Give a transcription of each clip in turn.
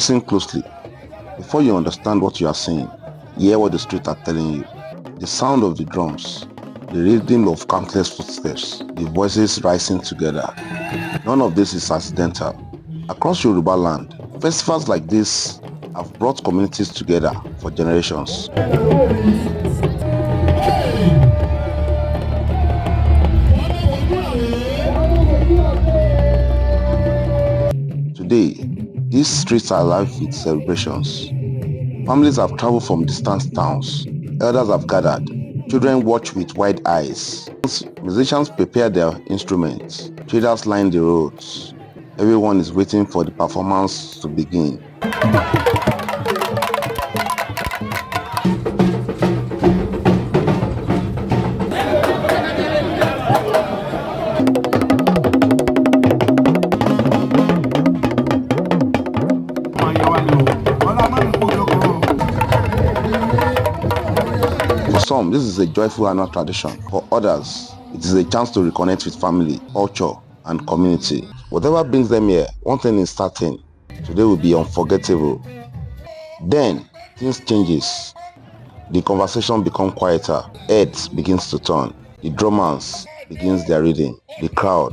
Listen closely. Before you understand what you are seeing, hear what the streets are telling you. The sound of the drums, the rhythm of countless footsteps, the voices rising together. None of this is accidental. Across Yorubaland, festivals like this have brought communities together for generations. Today, these streets are alive with celebrations. Families have traveled from distant towns. Elders have gathered. Children watch with wide eyes. Musicians prepare their instruments. Traders line the roads. Everyone is waiting for the performance to begin. For some, this is a joyful annual tradition. For others, it is a chance to reconnect with family, culture, and community. Whatever brings them here, one thing is certain: today will be unforgettable. Then, things changes. The conversation becomes quieter. Heads begins to turn. The drummers begins their rhythm. The crowd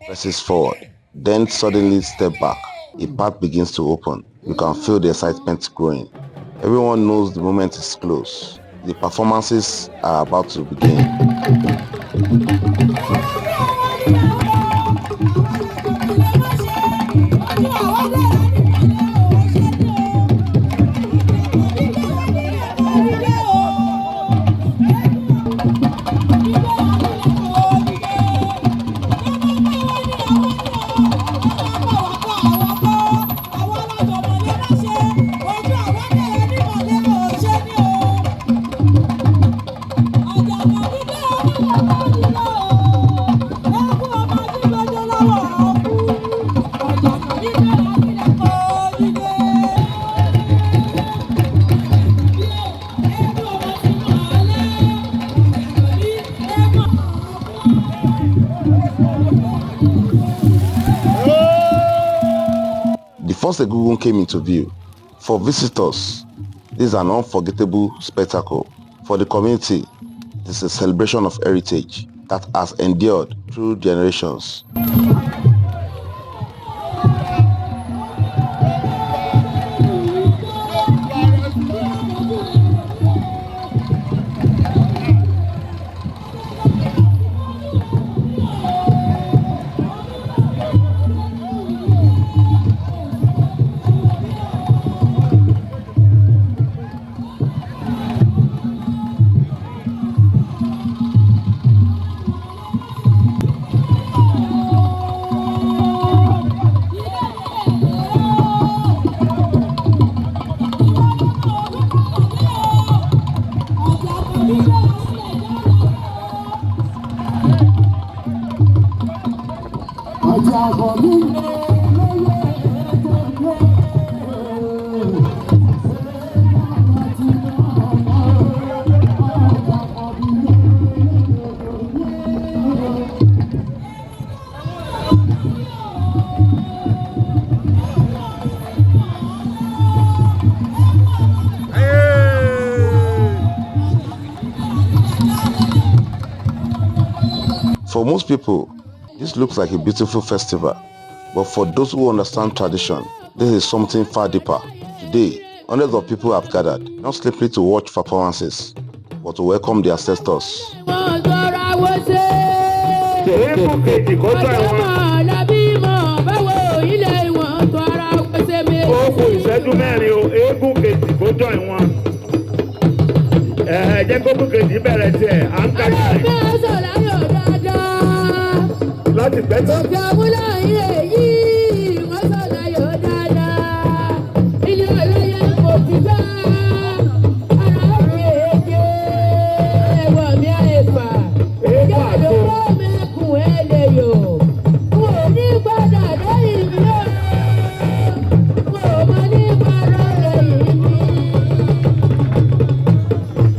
presses forward. Then suddenly step back. A path begins to open. You can feel the excitement growing. Everyone knows the moment is close. The performances are about to begin. The first Egungun came into view. For visitors, this is an unforgettable spectacle. For the community, it is a celebration of heritage that has endured through generations. For most people, this looks like a beautiful festival. But for those who understand tradition, this is something far deeper. Today, hundreds of people have gathered, not simply to watch performances, but to welcome the ancestors. Wọ́n tọrọ àwọn ṣe. Eégún kejì kó tọ́ Ọjọ́ ẹ̀wọ̀n. mọ̀ lábí mọ̀ báwo ilé wọn tọrọ àwọn ṣe Ó méjì. kù ìṣẹ́jú 4 o. Eégún kejì kó tọ́ ẹ̀wọ̀n. Ẹ̀hẹ̀ jẹ́ kókó kejì bẹ̀rẹ̀ tiẹ̀. À ń ka Àwọn ìrìn òfin sọ̀ láyọ̀ dáadáa. Láti gbẹ́tì. Òkè àmúlò ilé yìí wọ́n sọ̀ láyọ̀ dáadáa. Ilé ọlọ́yẹ kò ti gbá. Ara mi èké ẹ̀wọ̀n mi àìfà. Eégún Jáde àgbo. kó mẹ́kùn ẹ̀ lè yò. N ò ní padà lẹ́yìn mi o. N ò mọ ní parọ́ lẹ́yìn mi.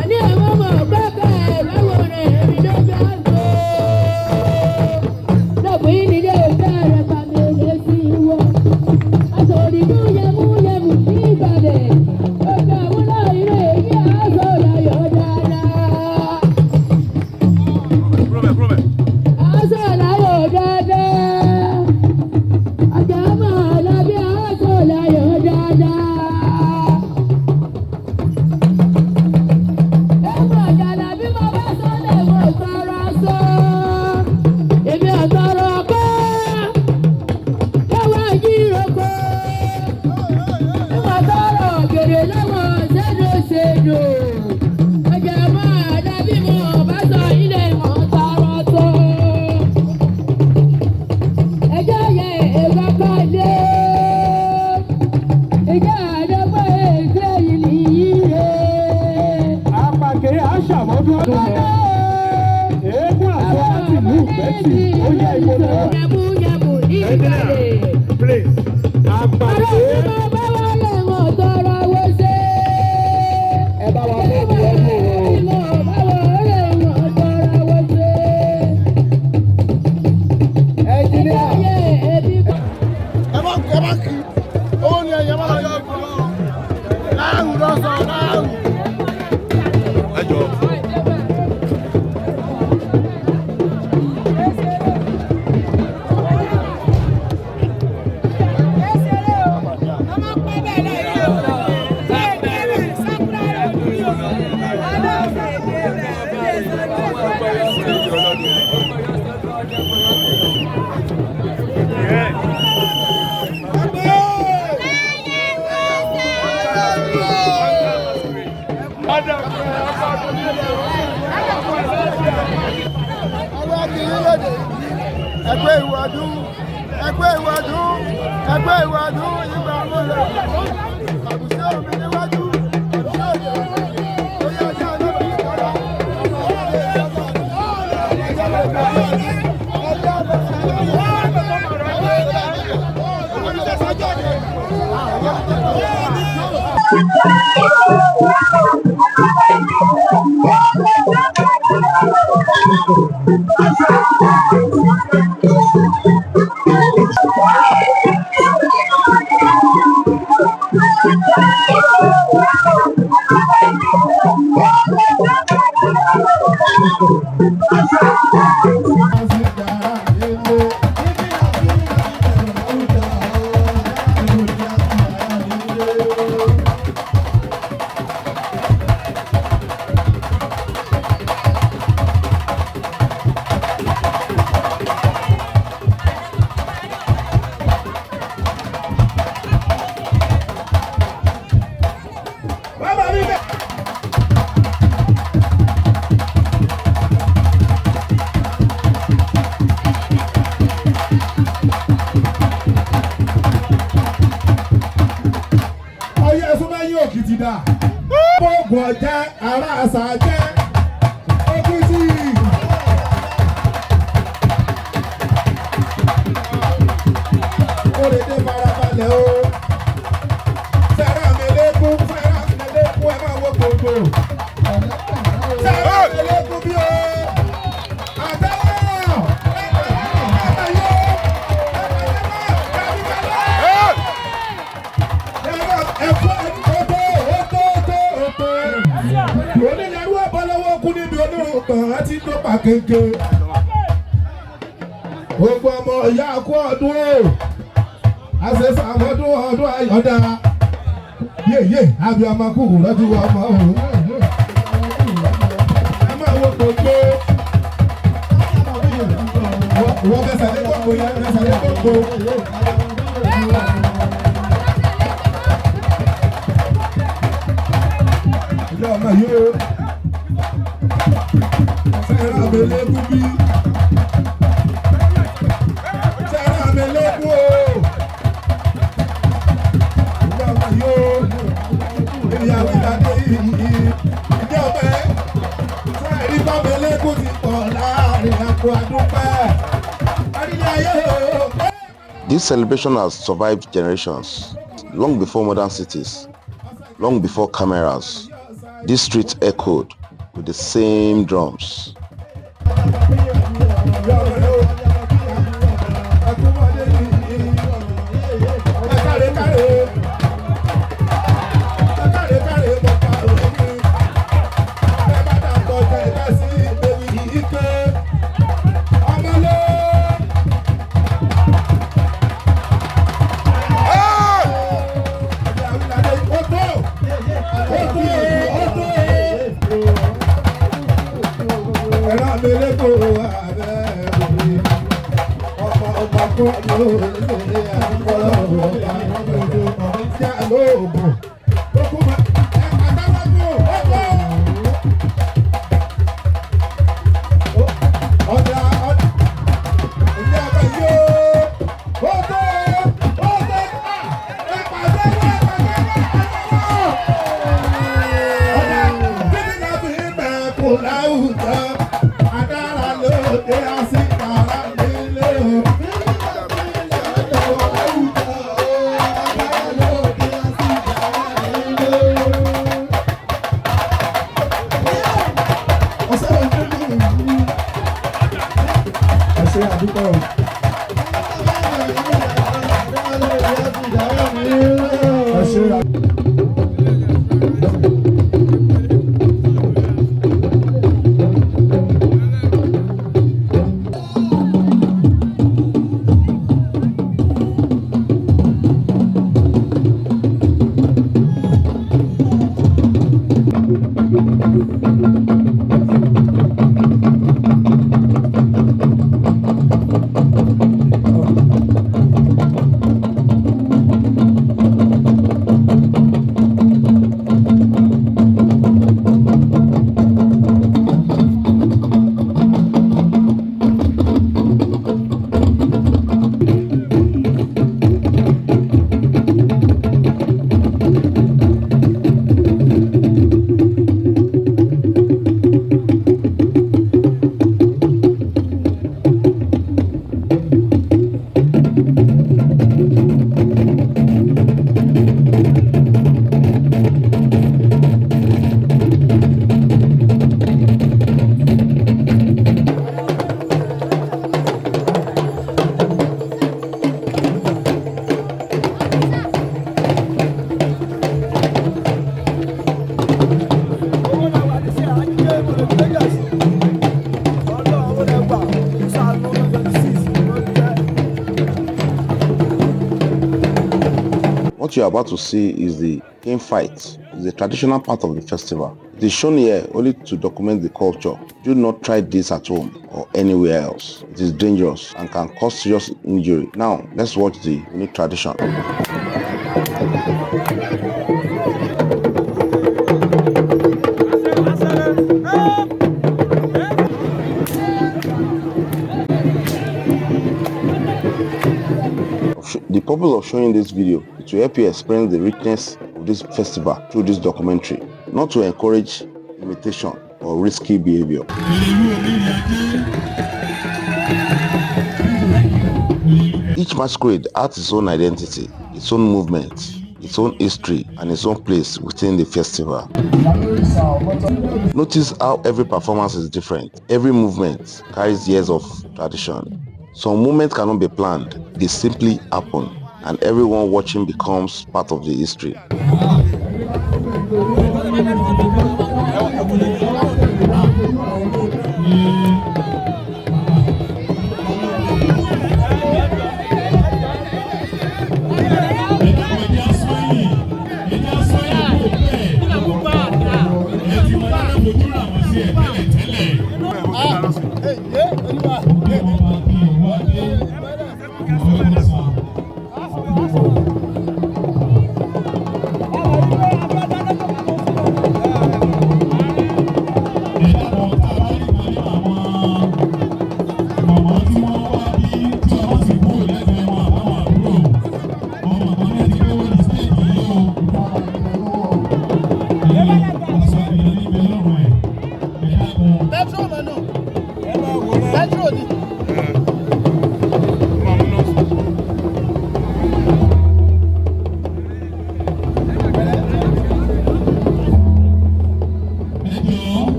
Àní àwọn ọmọ gbọ́kẹ̀ láwòrán ẹ̀mí ló gbà gbó. Lọ́gbìn nílé Béèrè lọ́wọ́ ṣèdòṣèdò. Ọjà máa dàbí mo bá sọ ilé mọ̀ tọrọ tó. Ẹjọ́ yẹ ẹ̀gbọ́n kọ́lé. Ìjà àdọ́gbọ́ èké yìí nìyí rẹ̀. Apàkè aṣàmọ́dún ọdún rẹ̀. Eégún àti láti ìlú Ìgbẹ́tì ó yẹ ìpolówó. Yẹ̀mú ní Engineer, ìbàlẹ̀. please. Apàkè Ẹ bá wa fún ìwé ẹnjìníà. Ẹ má ẹ má kí owó ni ẹyẹ má lọ yọ láàrú lọ́sọ̀ láàrú. Ẹ jọ. Àwọn akìyín lóde ẹgbẹ́ ìwádùn, ẹgbẹ́ ìwádùn, ẹgbẹ́ ìwádùn ìgbà mọ́lẹ̀ àbùsẹ́ omi níwájú àbùsẹ́ òde oyè ọjọ́ ọlọ́pàá ìkọlá Ọyẹ súnmẹ́yìn òkìtì dà. Bóògùn ọ̀jẹ́ ará àṣà jẹ́ òkìtì. Kórèdé farabalẹ̀ o. Sẹ́ra mi lékún, sẹ́ra mi lékún, ẹ máa wo gbogbo. Sẹ́ra mi lékún bí o. Àtẹ́wọ̀! Ẹ̀yọ́! Ẹ̀fọ́ ọ̀tọ̀ ọ̀tọ̀ ọ̀tọ̀ ọ̀tọ̀. Onílẹ̀rú ọ̀bọ̀lọ́wọ́ kú níbi onírúurú àti dọ́pà kéńké. Gbogbo ọmọ ìyá kú ọdún o. Àṣẹṣàmọ́dún ọdún ayọ̀dá. Yéyé abiyamọ kúkú lọ́dún ọmọ o. Ẹ máa wo gbogbo. Wọ́n fẹsẹ̀ lé gbogbo yẹn, fẹsẹ̀ lé gbogbo. Ilé ọmọ yìí o. Sẹ́ra mi lékún bí. Sẹ́ra mi lékún o. Ilé ọmọ yìí o. Ìyàwó ìdádé yìí. Ilé ọmọ ẹ. Sẹ́ẹ̀rí bá mi lékún ti pọ̀ láàrin àpò àdúpẹ́. Adílé ayé o. This celebration has survived generations, long before modern cities, long before cameras. These streets echoed with the same drums. What you are about to see is the cane fight. It's a traditional part of the festival. It is shown here only to document the culture. Do not try this at home or anywhere else. It is dangerous and can cause serious injury. Now, let's watch the unique tradition. The purpose of showing this video is to help you experience the richness of this festival through this documentary, not to encourage imitation or risky behavior. Each masquerade has its own identity, its own movement, its own history, and its own place within the festival. Notice how every performance is different. Every movement carries years of tradition. Some movements cannot be planned, they simply happen, and everyone watching becomes part of the history.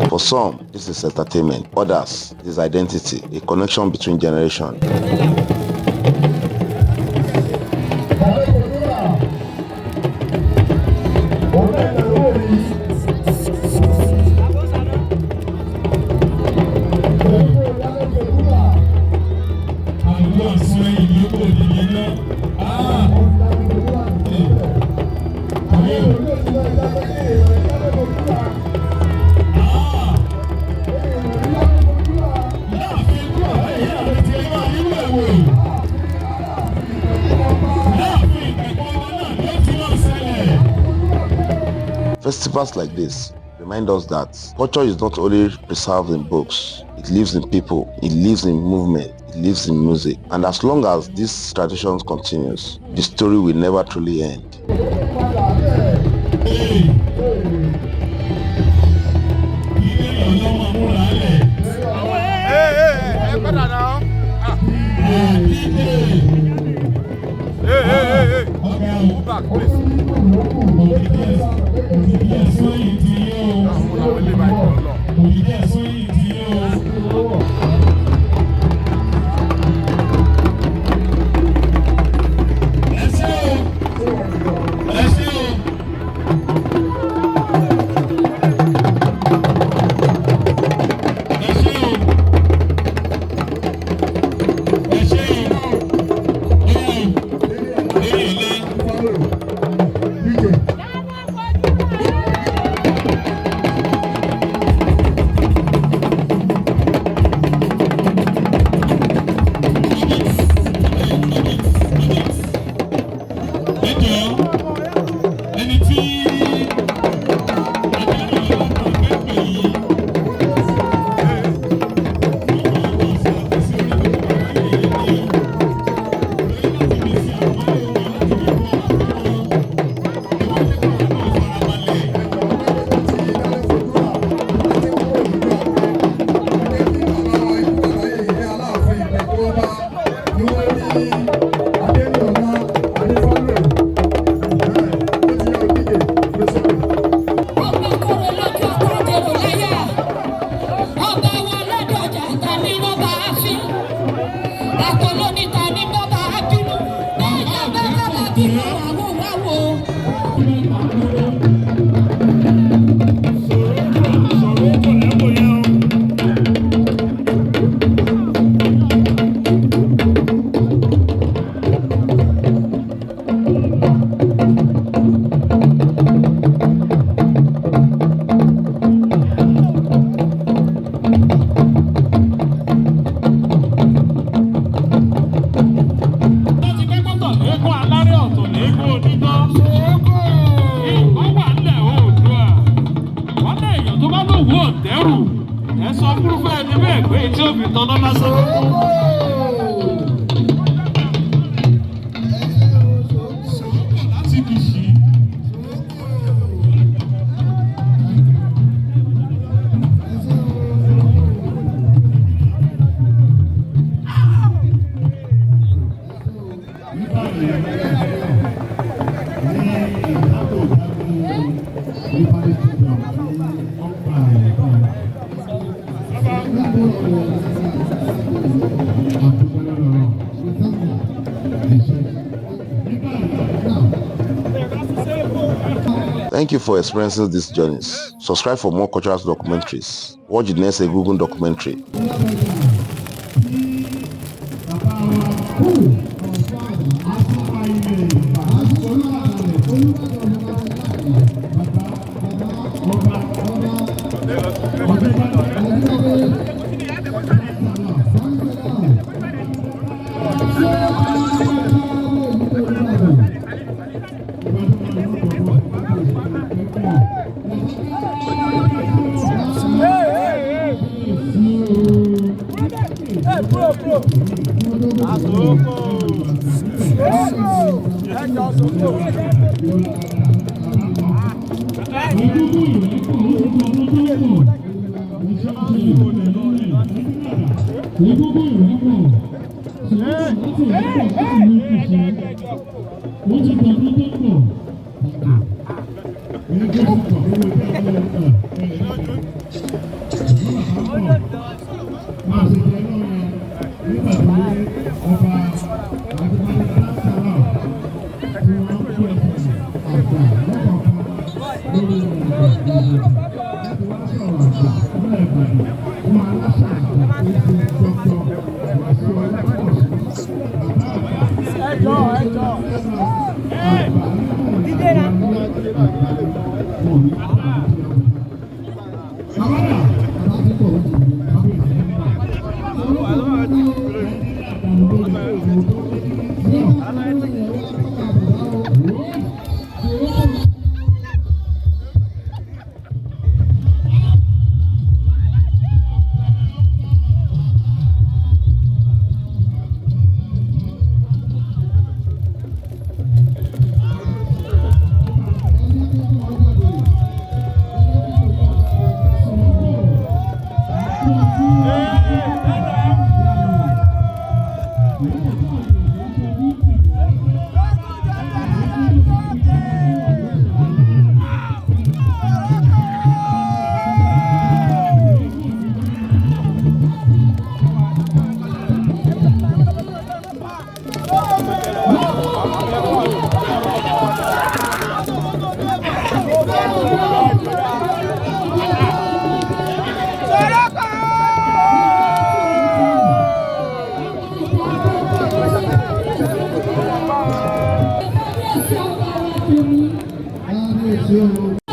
For some, this is entertainment. Others, it is identity, a connection between generations. Festivals like this remind us that culture is not only preserved in books, it lives in people, it lives in movement, it lives in music. And as long as this tradition continues, the story will never truly end. Hey, hey, hey, padà náà. Hey, hey, hey, hey. Go back, please. Àwọn ọmọ ilé báyìí lọ lọ. Ọba kóró lójú ọkọ dèrò láyà. Ọba wa lọ́dọ̀jà ta ní rọ́bà áfín. Àtọ̀lọ́ ní ta ní bọ́bà ábínú. Bẹ́ẹ̀ bá bàbá bínú àwọn wáwo. Láti pé gbọ́dọ̀ léegun alárẹ̀ ọ̀tọ̀ léegun onídán. Nǹkan wà nílẹ̀ Oòduà. Wọ́n lé èèyàn tó bá lòwú ọ̀tẹ́rù. Ẹ sọ fúrúfẹ́ ẹni bẹ́ẹ̀ pé tí ó fi tanná lásán. Láti fi ṣí. Thank you for experiencing these journeys. Subscribe for more cultural documentaries. Watch the next Egungun documentary. Kábíyèsí o.